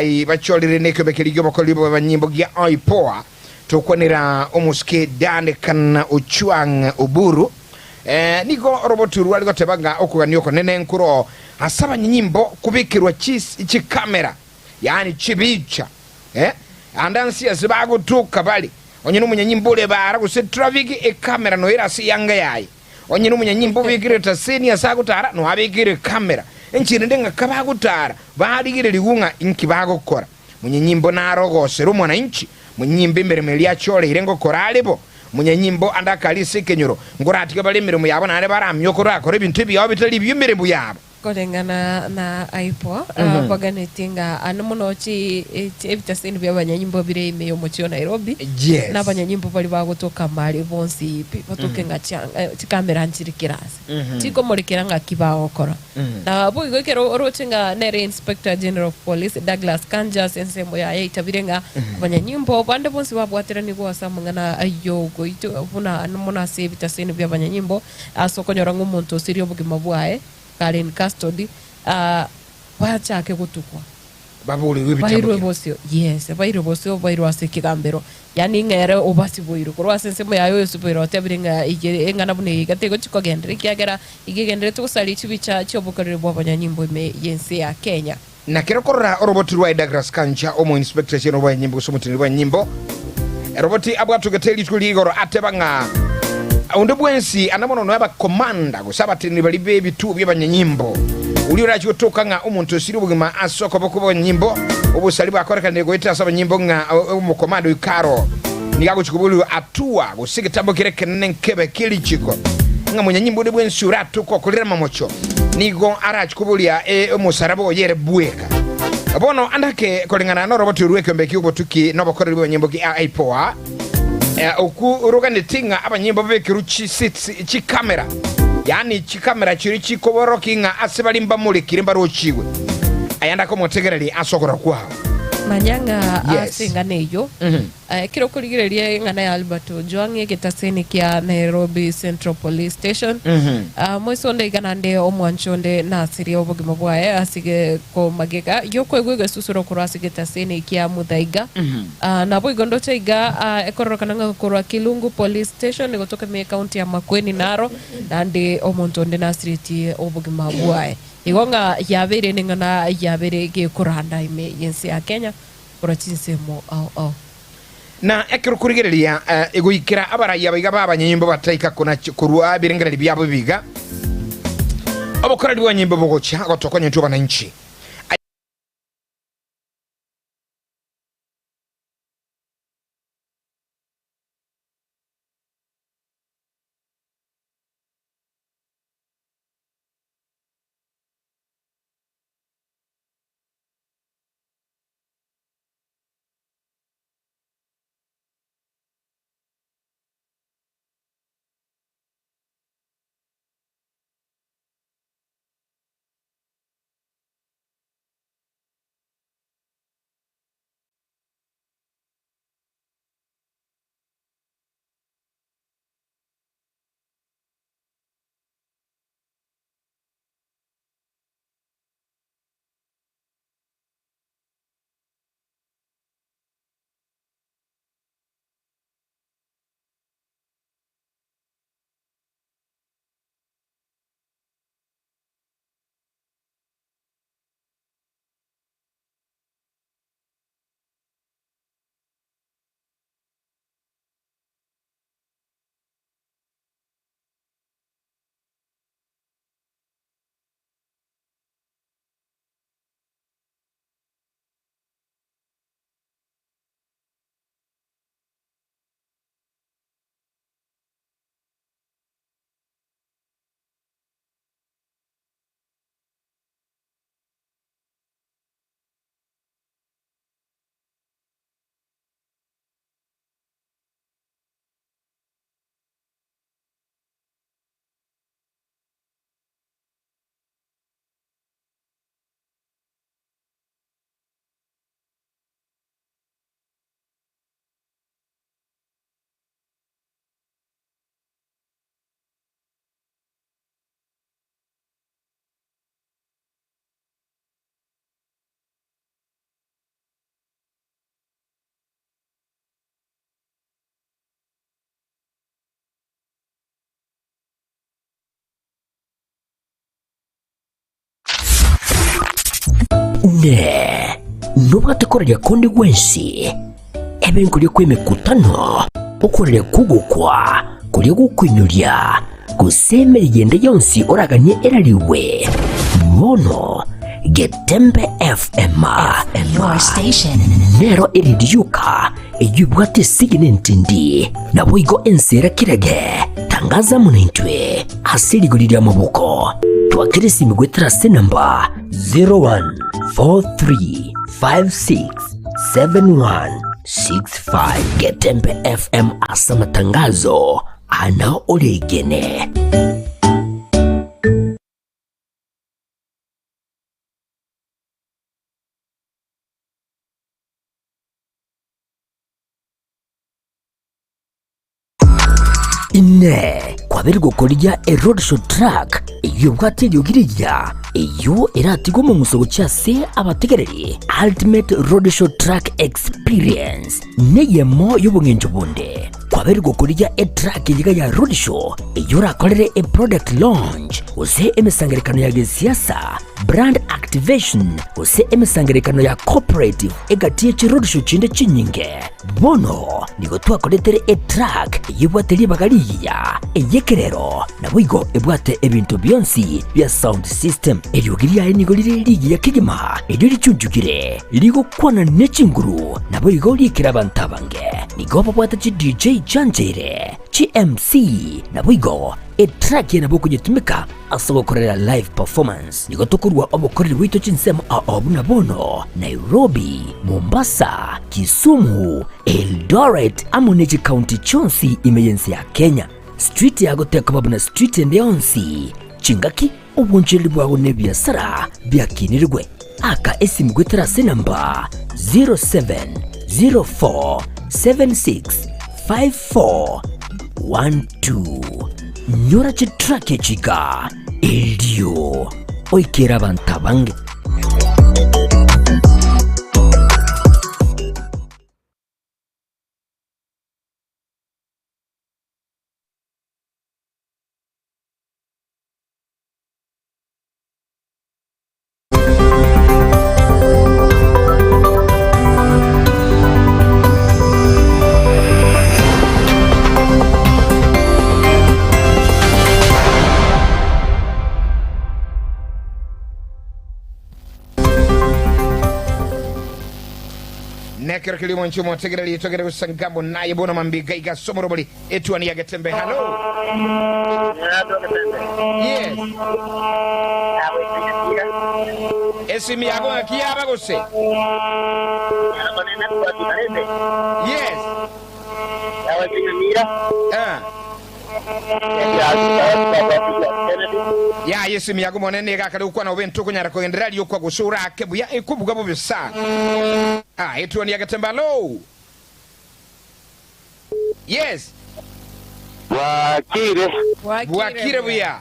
Abarai bachorire nekeombe keria gi'obokoreri bw'abanyimbo gia IPOA, tokwanera omosike Duncan Ochuang Oburu. Nigo orobotu rware goteba ng'a okogania okonene nkoro ase abanyanyimbo kobekerwa chikamera, yaani chibicha, ande ansi ase bagotoka bare. Onye nomonyanyimbo ore bara gose traffic, ekamera noere ase eyanga yaye. Onye nomonyanyimbo obekire etaseni ase agotara, noe abekire ekamera. Enchera ende ng'a kabagotara, barigererigwe ng'a inki bagokora. Monyanyimbo nare ogosera omwananchi, monyanyimbo emeremo eria achoreire ngokora are bo. Monyanyimbo ande akaria ase ekenyoro, nkoratige bare emeremo yabo naende baramioke orakore ebinto ebiao bitari ebi'emeremo yabo. Koreng'ana na IPOA, baganetie ng'a ande mono chi ebitaseni bi'abanyanyimbo bire ime y'omochie o Nairobi, Yes. na abanyanyimbo baria bagotoka amare bonsi pi, batoke ng'a chia chikamera nchire kera ase, chikomorekera ng'aki bagokora. Na boigo ekero oroche ng'a nere Inspector General of Police Douglas Kanja ase ensemo yaye aitabire ng'a abanyanyimbo bande bonsi babwateranigwe ase amang'ana ay'ogoitwa buna mono ase ebitaseni bi'abanyanyimbo ase okonyora ng'a omonto osirie obogima bwaye kare in custody, bachake gotukwa. Baboorerwe ebitambo Bairwe kera. bosio, yes, bairwe bosio, bairwe ase ekegambero. Yaani ng'a ere obasiboirwe korwa ase ensemo yaye oyosiboirwe otebire ng'a eye eng'ana buna eye iga tegochi kogenderera ekiagera iga egendererete gosaria chibicha chi'obokoreri bw'abanyanyimbo ime y'ense ya Kenya. Na kero korora oroboti rwaye Douglas Kanja, omo-inspector general bw'enyimbo gose omoteneneri bw'enyimbo, eroboti abwatogete rituko ria igoro ateba ng'a onde bwensi ande mono noe abakomanda gose abateneneri baria b'ebituo bi'abanyanyimbo oria orachie gotoka ng'a omonto osirie obogima ase okoboko kw'abanyanyimbo obosari bwakorekanire goetera ase abanyanyimbo ng'a omokomanda oyio karo nigo agochia koborirwa atua gose egetambo keria ekenene nkebe kie richiko ng'a monyanyimbo onde bwensi oratoke okorera amamocho Nigo arache koboria omosaraba oye ere bweka. Bono andake koreng'ana noroboti rw'ekeombe ki'obotuki na obokoreri bw'abanyimbo ki IPOA, okwo roganetie ng'a abanyimbo babekerwe chi-seats chikamera, yaani chikamera chiria chikoborokia ng'a ase bare mbamorekire mbarochigwe. Aya ndake omotegereri ase okorora kwao. Manya ng'a Yes. ase eng'ana eyio, Ekero okorigereria eng'ana ya Albert Ojwang egetaseni kia Nairobi Central Police Station, moise onde iga naende omwanchi onde nasirie obogima bwaye ase komagega y'okoegwa egesusuro korwa ase egetaseni kia Muthaiga. Naboigo ndoche iga ekororokana ng'a korwa Kilungu Police Station gotoka ime y'ecounty ya Makueni naro naende omonto onde nasiretie obogima bwaye. Igo ng'a yabeire neng'ana yabeire gekoranda ime y'ense ya Kenya. korwa chinsemo ao ao. Na ekero okorigereria goikera abarai aba iga b'abanyanyimbo bataika korua ebirengererio biabo ebiga, obokoreri bw'abanyanyimbo bogochia gotokonya intwe abananchi. Ne nobwate koraria konde gwensi, ebe nkoria kw'emekutano, okoraria kw'ogokwa, koria gokoinyoria, gose emeriga ende yonsi oraganie erarigwe, bono Getembe FM Your station. nero ere rioka eyio ebwate esegi nentindi, naboigo ense era kirage. Tangaza amo naintwe ase rigori ri'amaboko. Twakera esimi goetera ase enamba 0143567165. Getembe FM ase amatangazo ana oregene. Inee! Kwabeire gokorigia eroadshow truck eyio ebwate eriogi rigiya, eyio eratigwe omong'uso gochia ase abategereri? Ultimate Roadshow Truck Experience neyemo y'obong'encho bonde. Kwabeire gokorigia etruck eyiga ya roadshow eyio orakorere eproduct launch gose emesangererekano ya gesiasa, brand activation gose emesangererekano ya corporate egati ye chiroadshow chinde chinyinge. Bono nigo twakoretere etruck eyebwate ribaga rigiya, ey'ekerero, naboigo ebwate ebinto bionsi bia sound system. Eriogi riaye nigo rire rigiya kegima, erio richunchukire, rigokwana ne chinguru, naboigo riikire abanto abange. Nigo babwate chi DJ chiancheire, chi MC, naboigo etruck eye nabo okonyetumeka Ase ogokorera live performance nigo tokorua obokoreri bwaito chinsemo ao buna bono Nairobi, Mombasa, Kisumu, Eldoret amo ne chikaunti chionsi ime y'ense ya Kenya. Street yago tekoba buna street ende yonsi, chingaki, obonchereri bwago na ebiasara biakinirigwe. Aka esimu goetera ase enamba 0704765412. Nyora chitraki echi iga, erio oikere abanto abange. Nekero keria omonche omotegereri togere gosangambo naye bono mambiga iga somorobori etuani ya getembe halo yes esimi yago ng'aki yaba gose yes Ah. Yaya esimi yago monene nigo akare gokwana bobe ntokonyara kogenderera aria okwa gose orake buya ekobuga bobe sana. Ah, etuoni ya getembe alo. Yes. Bwakire. Bwakire buya.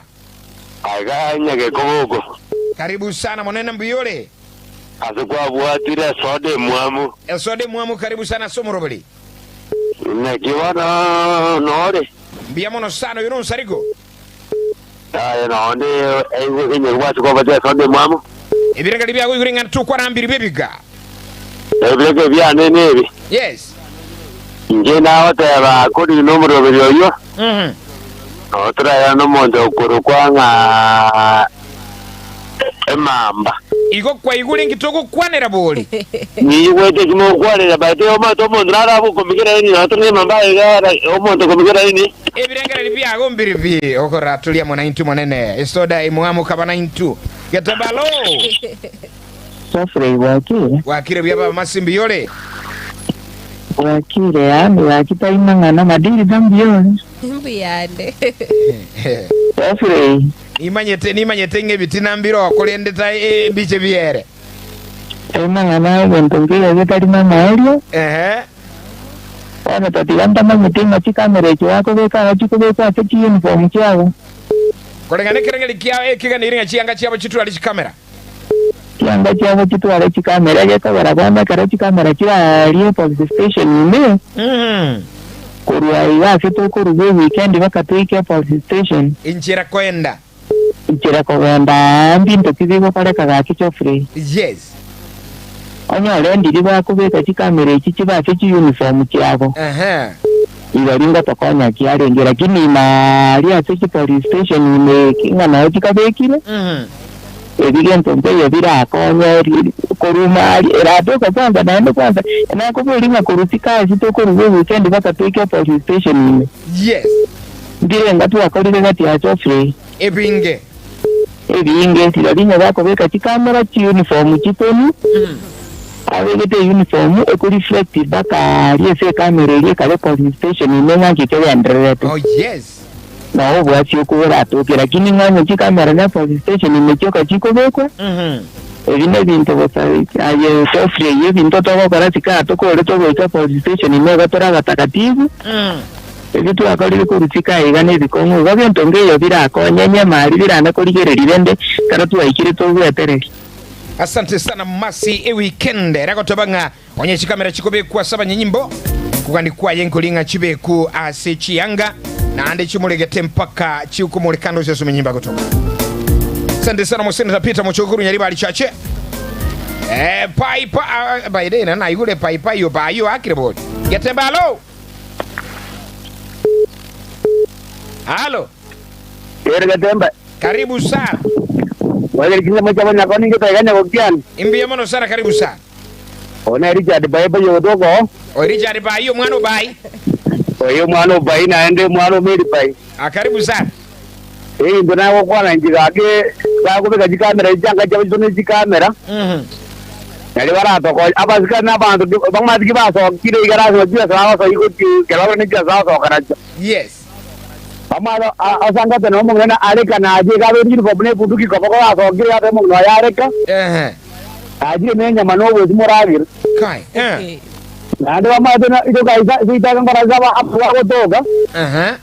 Aiga nyagekoboko. Karibu sana monene mbuya ore. Ase kwabwatire esoda emwamu. Esoda emwamu karibu sana ase omorobori. Naki bono nore? Mbuya mono sana oyo nonsarigo. Aye nonde enyegwa ase kwabwatire esoda emwamu. Ebirengeri biago igoro ing'ana tokwarambiri b'ebiga. Ebirenge biane nebi. Yes. Inche nagoteba kori nomoroberi oyio, nabo torayane nomonto okorokwa ng'a emamba. Igo kwaigure inki togokwanera bori? Niigwete eki mogokwanera, but omanyete omonto naro agokomigera ini, nabo tore nemamba iga omonto okomigera ini. Ebirengererio biago mbiribi okoraturia amo naintwe Monene, esoda emwamu kaba naintwe. Getebalo! Geoffrey, Bwakire? Bwakire buya baba Masi mbuya ore? Bwakire yaani gaki tari mang'ana madiri ta mbuya ore? Mbuyande. Geoffrey. Nimanyete nimanyete ng'a ebitina mbire korende ta embiche biere. Tari mang'ana egento nkeiyo getari namaerio. Ehe. Bono tatiga ntamanyeti ng'a chikamera echi bakobeka aa chikobekwa ase chiuniform chiabo. Koreng'ana ekereng'erio kiao ekiganeire ng'a chianga chiabo chitware chikamera. Chianga chiabo chitware chikamera gekogera bono ekero chikamera chirarie police station ime, korwa aiga ase tokoruga eweekend baka toike police station. Inchera koenda. Inchera kogenda aa mbinto ki bigokoreka gaki Geoffrey? Yes. Onyore ndiri bakobeka chikamera echi chibe ase chiuniform chiabo. Ehe. Igo ringotokonya ki arenge lakini ime aaria ase chipolice station ime eki ng'a nao chikabekire, ebi gento nkeiyo birakonye ri korwa ime aaria eratoka kwanza naende kwanza nakoboria ng'a korwa chikasi tokorwa eweekend mpaka toike epolice station ime. Yes. Mbirenga twakorire gati ya Geoffrey? Ebinge. Ebinge, rirorio onye bakobeka chikamera chiuniform chitonu, abegete euniform ekoreflect mpaka aria ase ekamera eria ekare police station ime ng'a nki kegendererete. Oh yes. Noo obwasi okwo boratoke lakini ng'a onye chikamera na police station ime chioka chikobekwa, ebi nebinto bosa aye Geoffrey eyio ebinto togokora chikaa tokore togoika police station ime igo tore abatakatifu. Ebi twakorire korwa chika iga nebikong'u, igo gento nkeiyo birakonye enyama aria birane korigereria rende ekero twaikire togwetereria. Asante sana Mercy eweekend eragoteba ng'a onye chikamera chikobekwa ase abanyanyimbo kogani kwaye nkori ng'a chibeku ase chianga naende chimuregete mpaka chikomoreka ande ose ase omenyimbo agotoka. Asante sana Omosenator Peter Muchoki korwa Nyaribari Chache. Eh, pai pa ah, by the way, naigure pai pai yo bayo akire bori. Getembe alo. Halo. Ere Getembe. Karibu sana. Mwegeri chinsemo chia bonyakoni inche toiganya gokiana. Imbuya mono sana karibu sana. Oyo ne Richard Bai Bai ogotoka oo. Oyo Richard Bai omwana o Bai. Oyo omwana o Bai naende omwana o Mary Bai. Ah, karibu sana. Egento nagokwana inche gaki bakobeka chikamera chianga chiabo chisone chikamera. Mhm. Nario baratokonye abasikari na abanto bamanyete ki basokire iga lasima chibesa bagosoyia gochia ekero bare ne chibesa bagosoka nachio. Yes. Bamanye osangete na omong'ina na areka nachie iga abeke uniform na ebunduki koboko gasokire iga ase omong'ina oye areka, Ehe. nachire na enyama na obosie moragere. Kai. Eh. Naende bamanyete na itoka isa ase nkora ase aba abagotoka. Ehe.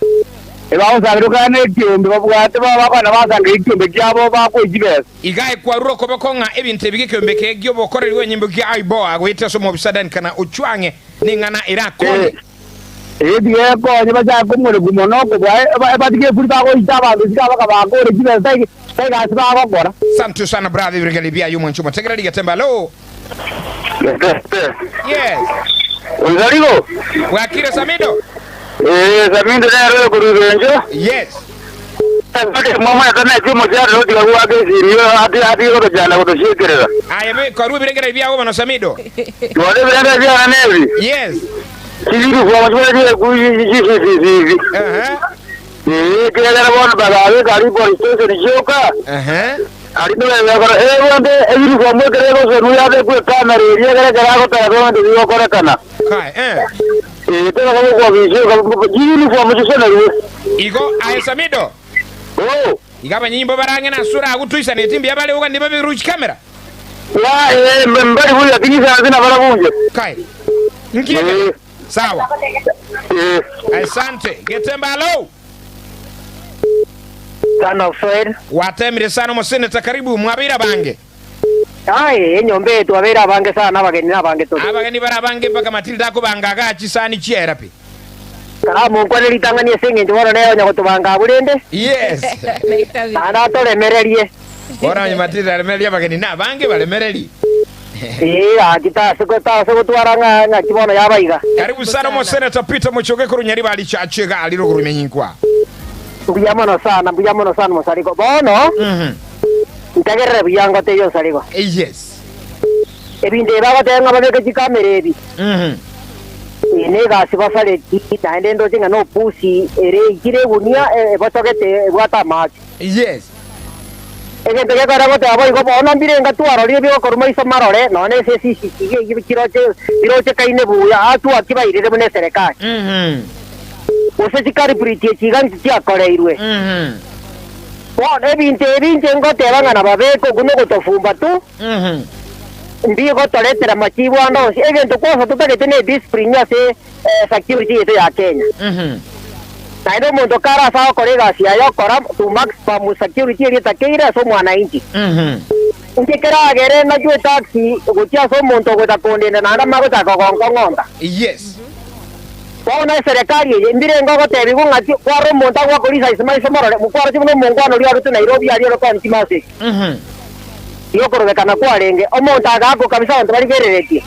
Ebagosaberwa kare nekiombe babwate bakwana basangereria ekiombe kiabo bakoe chibesa. Iga ekwarure okoboko ng'a ebinto ebi gekeombe eke gi'obokoreri bw'enyimbo gia Aiboa goeta ase omobisa Duncan Ochwang'e ning'ana erakonye. Eye tigekonye bachake komorekwa mono kobua ebatige efuri bagoita abanto isiko abaka bakore chibesa tari gasi bagokora. Santu sana brother ebirigari biaye omwancho omotegereri getembe alo. Yes. Onsarigo? Bwakire Samido? Ee, Samido nere oyo korwa Igencho. Yes. Momanyete naki omochando otiga goaka esimi atige gotochanda gotosiekerera. Aye be korwa ebirengererio biago bono Samido. Bono ebirengererio biane nebi. Yes. Chiyunifomu chibare chire CCTV. Aha. Ee, ekiagera bono bagabeka aria police station chioka. Aha. Aria nibegekora ebonde eyunifomu ekero egosonwa yabekwa ekamera eria ekero ekero agoteba ebinto bigokorekana. Kai, eh. Ee, tebaka gokwabisia oka chiyunifomu chisonerwe. Igo aye Samido. Oo. Iga abanyanyimbo barang'e nase oragotoisaneti mbuya bare oganie babe chikamera. Ya, ee, mbari buya, tinyisansi nabarabwo inche. Kai. Nki ekero? Ee. Sawa. Ee. Asante. Getembe alo. Son of Soel. Watemire sana omoseneta karibu mwabeire abange. Aye, enyomba eye twabeire abange sana, abageni nabange tore. Abageni bare abange mpaka Matilda akobanga agaa chisani chiaera pi. Karamonkwane ritang'ani ase engencho bono nere onya gotobanga abwo rende, Yes. naende atoremererie. Bono onye Matilda aremererie abageni nabange baremererie. Ee, gaki tase tase gotwara ng'a ng'aki bono yaba iga. Karibu sana omosenator Peter Muchoge korwa Nyaribari Church iga arire okorwa Nyinkwa. Mbuya mono sana, mbuya mono sana Mosarigo. Bono, ntegerere buya ngotebie Onsarigo. Yes. Ebinto ebi bagoteba ng'a babeke chikamera ebi, eye negasi basareti, naende ndoche ng'a nopusi ere eichire egunia ebochogete ebwate amache. Yes. Egento gekogera goteba boigo, bono mbirenga twarorire bigokorwa maiso marore, nonya ase CCTV eyio chiroche birochekaine buya, aa twaki bairire buna eserekari. Gose chikaripuriti echi iga nchi chiakoreirwe. Bono ebinto ebi inche ngoteba ng'a nababeke okwo nogotofumba tu, mbigotoretera amachibu ande onsi. Egento kwansa totagete ne discipline ase security yaito ya Kenya. Naende omonto kare ase agokora egasi yaye okora to maximum security eria etakeire ase omwananchi. Inche keragere nachwe etaxi gochia ase omonto ogocha kondenda naende amanye gochaka gonkong'onta. Yes. Bono eserekari eye mbirenge ogotebigwa ng'a kwarora omonto agoaka risasi maiso morore, mokwaroche buna omongwana oria arwete Nairobi aria ore koonia chimasegi. Yokorobekana kwarenge, omonto agaakwa kabisa abanto barigereretie.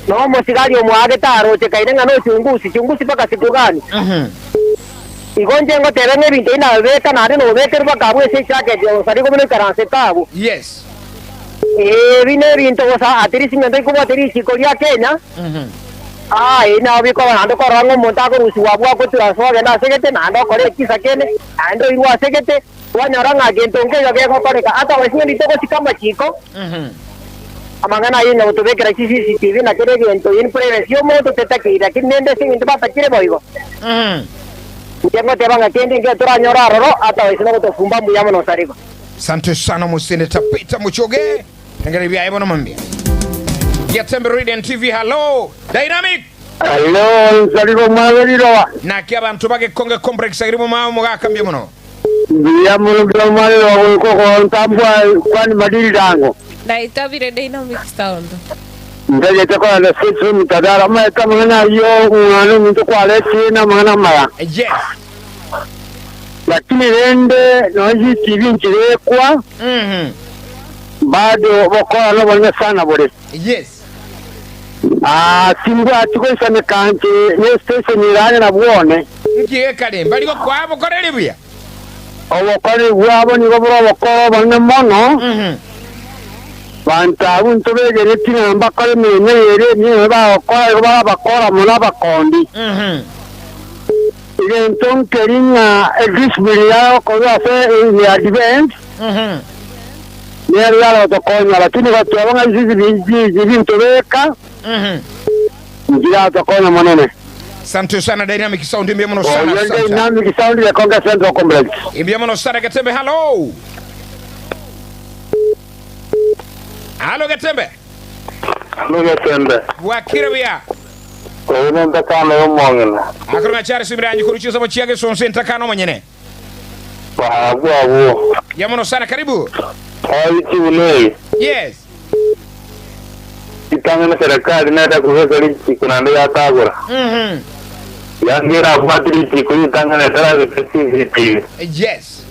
Na omosigari omoagete aroche kaine ng'a nochungusi, chungusi mpaka siku gani? Igo inche ngotebe ng'a ebinto ebi nabibeka naende nobekerwe mpaka abwo ase ejacket ya obosarigo buna oikaransete abwo. Yes. Ebi nebinto bosa at least ng'a ntoikobwate richiko ria Kenya, aa ebi nabo bikoba naende okorora ng'a omonto akorusigwa abwo agotransfer ogende ase gete naende okore ekisa kende, naende oirwe ase gete. Twanyora ng'a gento nkeiyo gegokoreka, ase abasinge titogosika amachiko, amang'ana ayio onye gotobekera chi CCTV na kera egento in privacy y'omonto tetakeiri, lakini rende ase eng'encho batakire boigo. Inche ngoteba ng'a kende nkeiyo toranyore aroro, ase abaiseke gotofumba mbuya mono Sarigo. Sante sana omoseneta Peter Muchoge Engeri biaye bono mambia. Getembe Radiant TV hello Dynamic. Hello nsarigo mwabe riroba. Naki abanto bagekonge complex agiri momao mogaka mbuya mono. Mbuya mono mbuya mwabe riroba goika okoonta mbwa kwani madiri dango. Naitabire Dynamic Sound. Ntagete korenda sese omotadara omanyete amang'ana ayio omwana ominto kwaretire namang'ana amaya. Yes. Lakini rende nonya CCTV nchirekwa bado bokora nobonene sana bore. Yes. Ah, timbwati goisaneka nche ne station ere ang'e na bwone. Nki gekare mbari gokoa obokoreri buya? Obokoreri bwabo nigo bore obokora obonene mono. Banto abwo ntobegereti ng'a mbakore emeremo eye ere emiya nabo bagokora igo bare abakora mono abakondi. Egento nkeri ng'a ediscipline yagokorwa ase ime ya defense nero yarotokonya, lakini goteba ng'a isi ebinto beka nchiratokonya monene. Asante sana Dynamic Sound mbuya mono sana. Oyo Asante. Dynamic Sound Gekonge Central Complex. Mbuya mono sana Getembe hello. Halo Getembe. Halo Getembe. Bwakire buya. Oyo nentakana y'omong'ina. Akoro ng'a Charles Miranyi korwa chinsemo chia Gesonso entakana omonyene. Barabwo abwo. Mbuya mono sana karibu. Oyi chibuno eye. Yes. Ritang'ani serikali nere kobeka richiko naende yatagora. Yanga erabwate richiko ritang'ani etarabeka CCTV. Yes.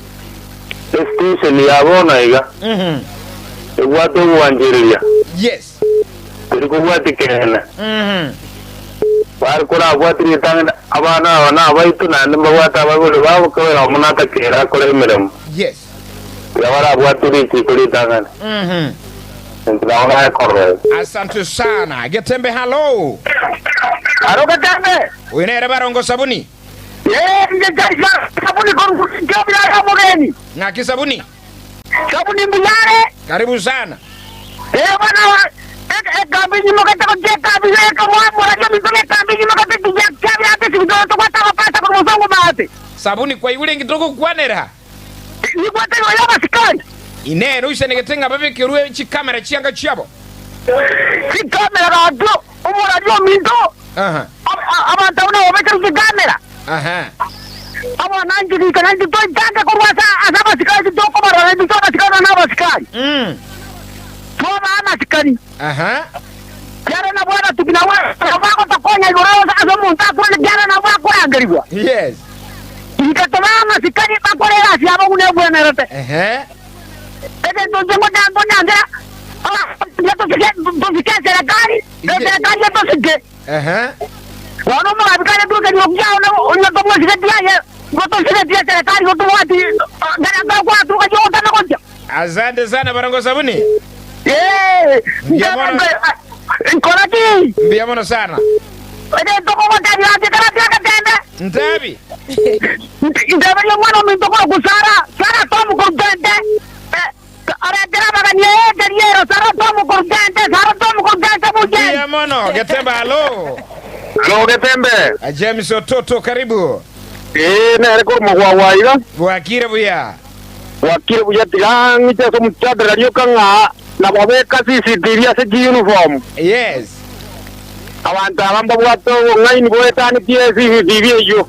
Estation ya bono iga ebwate ogwanchereria. Yes. Teri kobwatia ekeene. Bare korabwate ritang'ani abana aba nabaito naende mbabwate abaibori babo kobera omo natakeire akore emeremo. Yes. Tiga barabwate richiiko ritang'ani. Intwe nabo naye korora. Asante sana. Getembe hallo. Aro Getembe. Oyo nere Barongo Sabuni. Ee, inche Charles Sabuni korwa Ethiopia ya omogeni. Ng'aki Sabuni? Sabuni mbuya are. Karibu sana. Ee bono, ekambi nyimogete gochia ekambi y'ekamwamura ki'eminto n'ekambi nyimogete tiga kiabirate esibitoro tobwate abapasta korwa bosongo maate. Sabuni kwaigure inki togokwanera? Nigwete igoro y'abasikari. Inee, noisanegete ng'a babekerwe chikamera chianga chiabo? Chikamera gaki omoraria ominto, abanto abwo nababekerwe chikamera. Abana inche goika naintwe toitange korwa ase abasikari titokobarora intwe abasikari nonya nabasikari. Twabae amasikani. Kiagera nabwo abatuki nabwo bagotokonya igoro ase omonto akwane, kiagera nabwo bakorangerigwa. Goika tobae amasikani bakore egasi yabo buna egwenerete. Egento inche ngonyanchera, tiga tosike eserekari, na eserekari etosike. Bono omogabi kare ekenyoro kiao na onye tomosigetie aye, igo tosigetie eserekari igo tobwati gari ogotama gochia. Asante sana Barongo Sabuni. Ee, Mbuya mono. nkora ki? Mbuya mono sana. Egento kogotebia ase kera kiagetende. Ntebi. Nteberie omwana ominto korokwa Sara, Sara tomokorutente. Oretera abageni eye eriero, Sara tomokorutente, Sara tomokorutente buya. Mbuya mono. Getembe halo. Halo Getembe. James Ototo karibu. Ee, nere korwa mogwagwa iga. Bwakire buya. Gwakire buya tiga ng'iche ase omochadara rioka ng'a nababeka CCTV ase chiuniform. Yes. Abanto aba mbabwate obong'aini boetanetie CCTV eyio.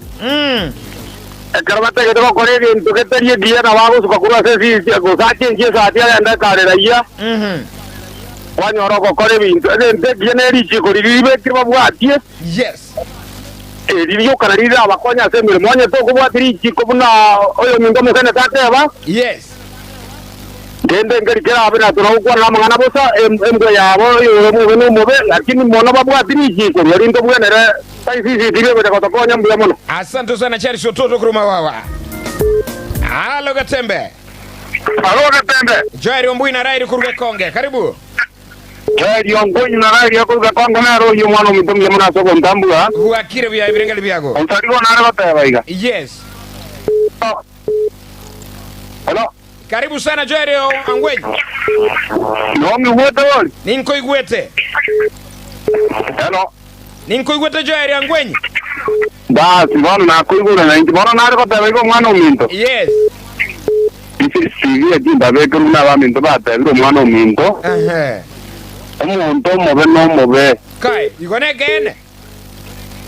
Ekero batagete gokora egento getari ekiya nabo agosuka korwa ase CCTV gose achenchie esati agende ekare raia kwanyora ogokora ebinto. Egento ekiya ne richiko riria ribekire babwatie. Yes. Eri rioka nario rirabakonye ase emeremo. Onye tokobwatia richiiko buna oyominto omosenete ateba, Yes. Kende nkeri kerabe na toragokwana amang'ana bosa, embwa yabo oyore omobe nomobe, lakini mono babwati richiiko riria rintobwenere tai CCTV egocha gotokonya mbuya mono. Asante sana Charles Ototo korwa Mawawa. Halo Gatembe. Halo Gatembe. Joel Ombui na Rairi korwa Gekonge. Karibu. Joel Ombui na Rairi korwa Gekonge nere oyio omwana ominto mbuya mono ase ogontambua. Bwakire buya ebirengeri biago. Onsari bono are goteba iga. Yes. Hello. Karibu sana Joel Angwenyi. Nong'igwete bori? Ninkoigwete. Hello. Ninkoigwete Joel Angwenyi. Basi bono nakoigure na inche bono nare goteba iga omwana ominto. Yes. CCTV eki ndabekerwe buna abaminto batebire omwana ominto. Ehe. Omonto omobe nomobe. Kai, igo nekeene.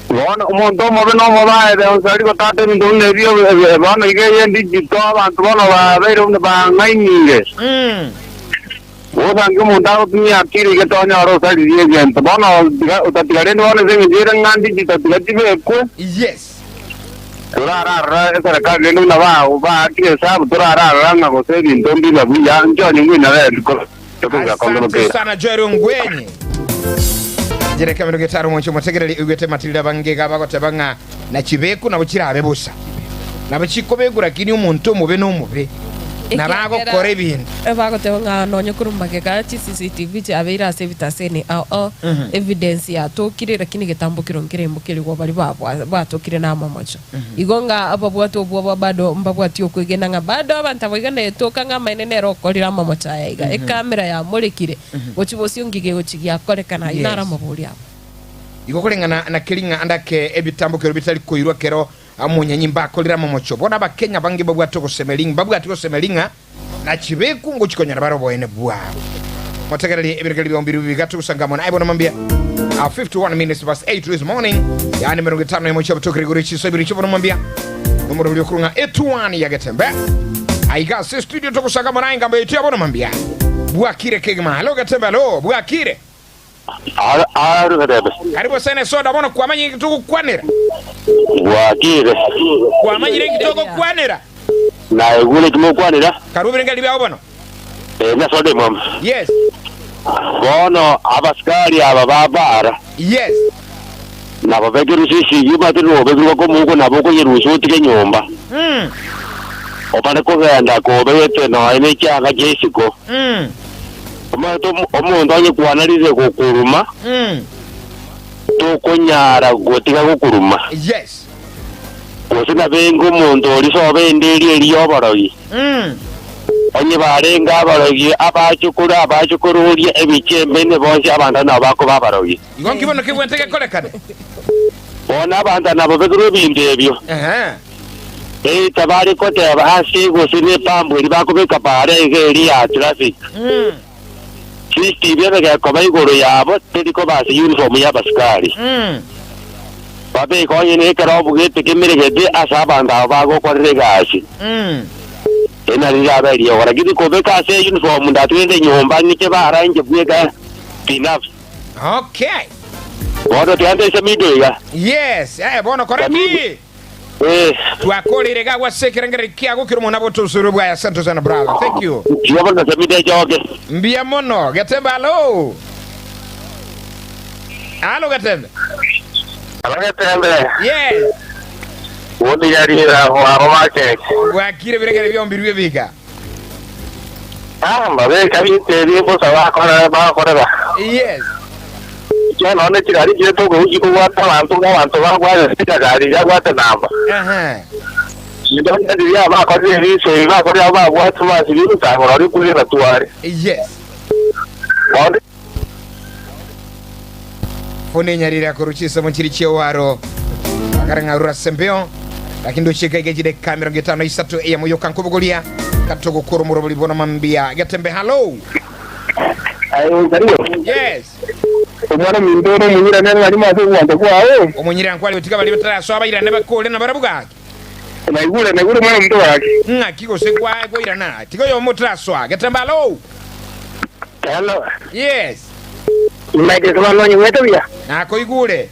Bono omonto omobe nomobe aye onsi aria gotata ebinto buna ebio, bono iga eye ndigito, abanto bono babeire buna bang'ainire. Bosangi omonto agotumia akili iga tonyore osaririe egento. Bono tiga otatiga rende bono ase engencho ere ng'a ndigito tiga chibekwe. Yes. Torararora eserekari rende buna baakire esabu, torararora ng'a gose ebinto mbibe buya, inche onye ngwinarere riko. Asante sana Joel Ongwenyi. Jereka mirongo etano monche omotegereri oigwete matirira bange iga bagoteba ng'a na chibeku nabo chirabe bosa. Nabo chikobekwa lakini omonto omobe nomobe. Nabo agokora ebinto. Bagoteba ng'a nonye korwa magega chi CCTV chiabeire ase ebitaseni ao ao evidence yatokire lakini getambo kero nkerembo kerigwa baria babwa batokire namamocho. Igo ng'a ababwate obwoba bado mbabwati okwegena ng'a bado abanto aba iga netoka ng'a amaene nere okorire amamocho aya iga, ekamera yamorekire gochia bosio ngige egochia giakorekana ayio naro amabori abo. Igo koreng'ana na keri ng'a ande ake ebitambo kero bitari koirwa kero omonyanyimbo akorire amamocho. Bono abakenya abange mbabwate ogosemeria mbabwati gosemeria ng'a na chibeku ngochia konyora bare oboene bwabo. Motegererie ebirengererio biao mbirobio bigato gosanga amo naye bono mambia. 51 minutes past 8 this morning yaani 51 chiabutokire igoro chiso ibere chibono mambia nomorobori okorwa ng'a etuani ya getembe aiga ase studio togosanga amo naye ngambo yaito ya bono mambia bwakire kegima halo getembe halo bwakire Aro Getembe. Karibu sana esoda bono kwamanyire inki togokwanera Bwakire. Kwamanyire inki togokwanera Naigure eki mokwanera. Karue ebirengererio biao bono. Ee, nesoda emwamu. Yes. Bono abasikari aba ba bara. Yes. Nabo bekerusia esegi omanyete nobekirwe komohuko nabo okoyerusia otige nyomba. Obare kogenda kobegete nonya ne chianga chia isiko. Omanyete omonto onye kwanarire gokuruma, tokonyara gotiga gokuruma. Yes. Gose nabenge omonto oria sobo endeeri eria y'oborogi. Onye barenge abarogi abachokoro abachokoro oria ebichie embene bonsi abanto nabo bakoba abarogi. Igo nki bono kebwate gekorekane? Bono abanto nabo bekerwe ebinto ebio. Ehe. Eita bare koteba ase gose nepambu eria bakobeka paara iga eria ya traffic. CCTV ebe gekoba igoro yabo teri koba ase uniform y'abasikari. Babeke onye nekerobu gete kemeregete ase abanto abo bagokorera egasi. Eri nario riabe eriogo. Lakini kobeka ase uniform ndatugende nyomba ng'iche bara inche bweka binafsi. Okay. Bono tiga nteise mido iga. Yes, eh, bono kora ki? Eh. Twakoreire iga agwo ase ekerengererio kiago kera omonto abwate obosoeri bwaye. Asante sana brother. Thank you. Tiga bono nase mido echoke. Mbuya mono. Getembe alo. Alo Getembe. Alo Getembe. Yes. Gotigarira abo bakeke. Bwakire ebirengererio biao mbirue ebiga. Ah, mbabeka binto ebi bosa bakora bakorera. Yes. Ekiagera nonya ne chigari chiria tokoigwa chikobwata abanto ng'a abanto babwate chigari chiabwate namba. Ehe. Chinto buna chiria bakorire ebiso ebi bakorire abo babwate basibire omosango roria kwegena tware. Yes. Bono Fone enyarire korwa chinsemo chiri chi'ewaro akare ng'a rura sembeo lakini ndochie gaiga chidakika 53 eyemo yoka nkobogoria katogokora omorobori bono mambia getembe hallo Aye, Zario, yes omwana ominto ore omunyirane ng'arimo ase ogwancha kwao. omonyirane nkwari gotiga baria batarasoa bairane bakore nabarabwo gaki Naigure, naigure omwana ominto gaki. ng'aki gose kwa koirana tiga oyomo otarasoa getembe hallo Hello. Yes. Nimaete ase bono onyigwete buya? Nakoigure.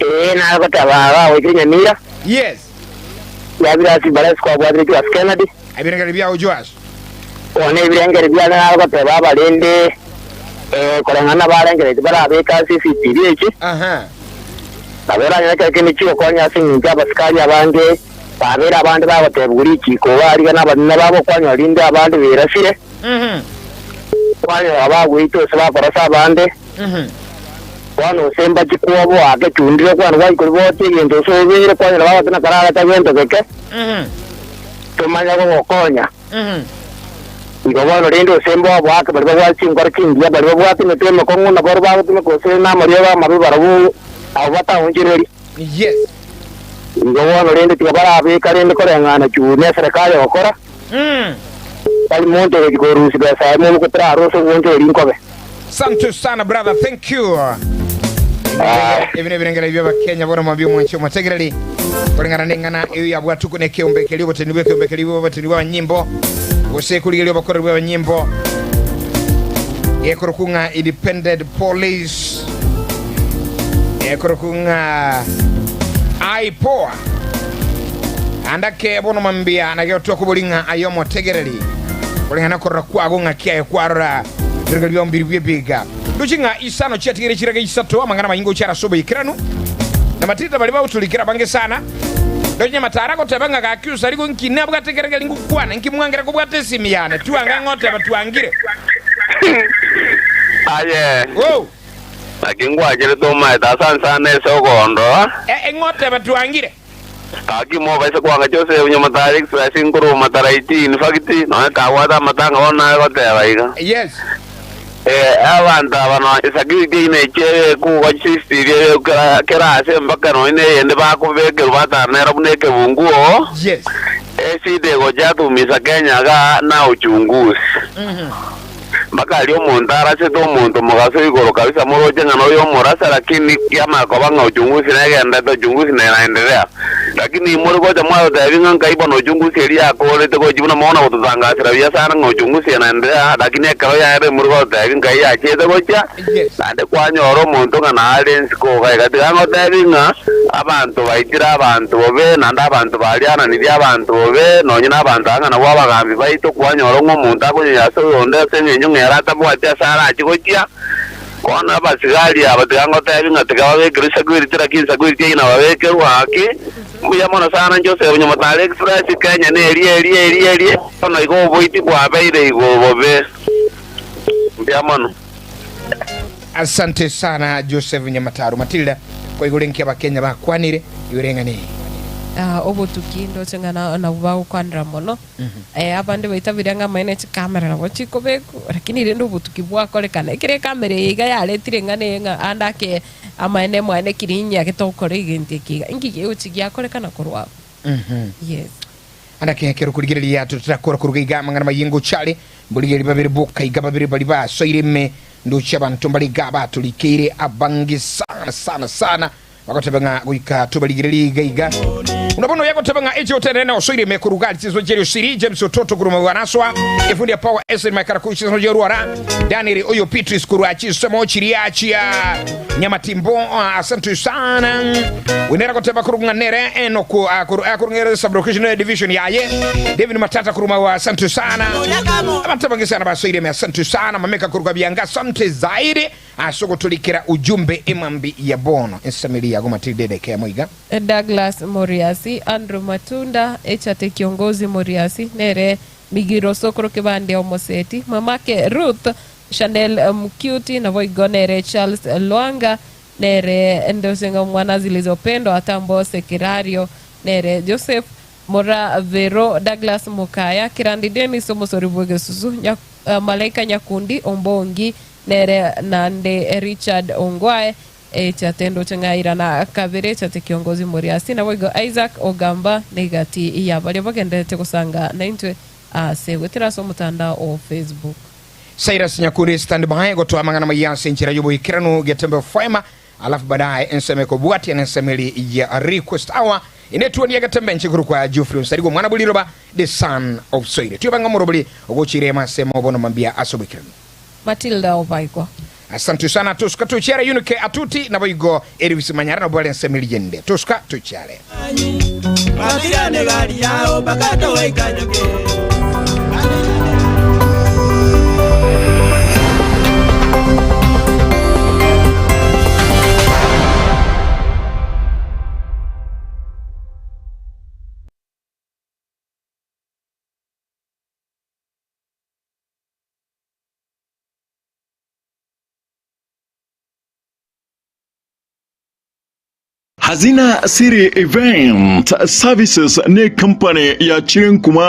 Ee, nagoteba aba goikire Nyamira. Yes. Yabire ase Ibarasi kwabwatire Joash Kennedy. Ebirengererio biao Joash. Bono ebirengeri biane nare goteba abarende, koreng'ana nabarengereretie barabeke ase esitiri echi, nabo oranyore ekero kende chigokonya ase engencho y'abasikari abange babeire abande bagotebigwa richiiko barigia nabanene babo, kwanyora rinde abande berasire, kwanyora bagweitwa gose bakorosa abande. Bono gose mbachie kwoboa agechundire kwane gwaikori botia egento gose obeire, kwanyora bagoteba kararete gento geke, tomanya gogokonya. Igo bono rende gose mboboake baria babwate chinkoro chingiya, baria babwate emetwe emekong'u na barabwo bagotumeka gose namariogo amabe barabwo abwo bataonchoreria. Yes. Igo bono rende tiga barabeka rende koreng'ana chuu neserekari egokora, tari monto ogochia korusia besa yaye mobuko tararusia obwonchoreri nkobe. Asante sana brother, thank you. Ebi nebirengera bia Abakenya bono mwambia omwanchi omotegereri koreng'ana neng'ana eyo yabwatuko na ekeombe keria oboteni bw'ekeombe keria bw'abateni bw'abanyimbo gose korigereria obokoreri bw'abanyimbo gekorokwa ng'a independent police gekorokwa ng'a IPOA andake bono mambia nagio twakobori ng'a aye omotegereri koreng'ana korora kwago ng'a kiaye kwarora Ebirogo bi'omobiri bw'ebiga. Ndoche ng'a isano chiatigire chiraga isato, amang'ana amainga gochia ase oboikeranu, na matirita baria bagoturikera abange sana. Ndoche nyamataro agoteba ng'a gaki osarigwe nki nabwate ekero keri ngokwana, nki mwangera kobwata esimi yane, twanga ng'a oteba twangire. Aye, Oh, naki ngwacherete omaete ase ansana ase ogoondoa. e, ng'a oteba twangire. Gaki mobaise koanga Joseph nyamatari express nkorwa mataraiti in fact nonya kabwate amatanga bono nare goteba iga. Yes. Eh, abanto aba nonya security eyio nechi ebekwa CCTV ebekwa kera kera ase mpaka nonya na eyende bakobekerwa batara nero buna ekebunguo. Yes. Eshida egocha yatumisa Kenya igaa na uchunguzi. Mpaka aria omonto arasete omonto mogaso igoro kabisa moroche ng'a noyo omorase lakini kiamanya koba ng'a uchunguzi negenderete uchunguzi nenaendelea. Lakini more gocha mwatotebia ng'a nkai bono uchunguzi eria yakorete gochia buna mono gototangasera buya sana ng'a uchunguzi enaendelea lakini ekero yaerire more gototebia nkai yachiete gochia Yes. naende kwanyora omonto ng'a nare ensiko iga iga. Tiga ngotebi ng'a abanto baitire abanto bobe, naende abanto bariananirie abanto bobe, nonye nabanto aa ng'a nabwo abagambi baito, kwanyora ng'a omonto akonyenya ase oyonde ase engencho ng'a ere atabwati ase arache gochia. Bono abasigari aba tiga ngotebi ng'a tiga babekerwe security, lakini security eyio nababekerwe gaki, mbuya mono sana Joseph Nyamatare Express, Kenya neria eria eria eria, bono igo oboiti bwabeire igoro bobe. Mbuya mono. Asante sana Joseph Nyamataro Matilda kwaigure nki abakenya bakwanire igoro eng'ana eye. Ah, obotuki ndoche ng'a na- nabwo bagokwanera mono. Eh, abande baitaberia ng'a amaene chikamera nabo chikobekwa, lakini rende obotuki bwakorekana. Ekero ekamera eye iga yaretire eng'ana eye ng'a ande ake amaene mwane kirinya getokora egento eke iga, inki gegochi giakorekana korwa abwo? Yes. Ande ake ekero korigereria totarakora koruga iga amang'ana maye ngochare mborigereria babere boka iga babere baria basoire ime ndoche abanto mbare iga batorikeire abange sana sana sana bagoteba ng'a goika tobarigererie iga iga buna bono yagoteba ng'a eche otenene osoire ime koruga ari chinso chiaria osiri James Ototo korwa Mabuanaswa efundi ya Power Eseri Maikara korwa chinso chia Ruara Daniel oyo Beatrice korwa chinsemo chiria chia Nyamatimbo asante sana wenera goteba korwa ng'a nere Enoku akorwa ng'ere sub-location division yaye David Matata korwa Maua asante sana abanto abange sana basoire ime asante sana Mameka korwa Bianga asante zaidi ase ogotorikera ujumbe emambi ya bono ensamiri yago Matilda edeke yamo iga. Douglas Moriasi, Andrew Matunda, Echate Kiongozi Moriasi, nere Migiro Sokoro Kibande Omoseti, Mamake Ruth, Chanel Mcuti, naboigo nere Charles Lwanga, nere Ndose ng'a omwana Zilizopendwa Atambose Kerario, nere Joseph Mora Vero, Douglas Mokaya, Kirandi Dennis Omosori bw'egesusu, Nya, Malaika Nyakundi Ombongi, nere naende Richard Ongwae, Echate ndoche ng'a irana kabere echate kiongozi Moriasi, naboigo Isaac Ogamba negati ya baria bagendererete gosanga naintwe ase goetera ase omotandao o Facebook. Cyrus Nyakundi stand by gotoa amang'ana maya ase enchera y'oboikeranu Getembe Fwema alafu baadaye ensemo ekobwatia nensemo eri ya request hour ine etuoni ya Getembe nchiguru kwa Geoffrey Onsarigo omwana bw'riroba the son of Soire tioba ng'a omorobori ogochire ase mobono mambia ase oboikeranu. Matilda Obaigwa. Asante sana tosuka tochiare Eunike Atuti naboigo Elvis Manyara nabwo bare ensemo eria ende tosuka tochiare. Batigane gari yao mpaka togoika nyoke. Hazina City Event Services ne company yachire nkuma.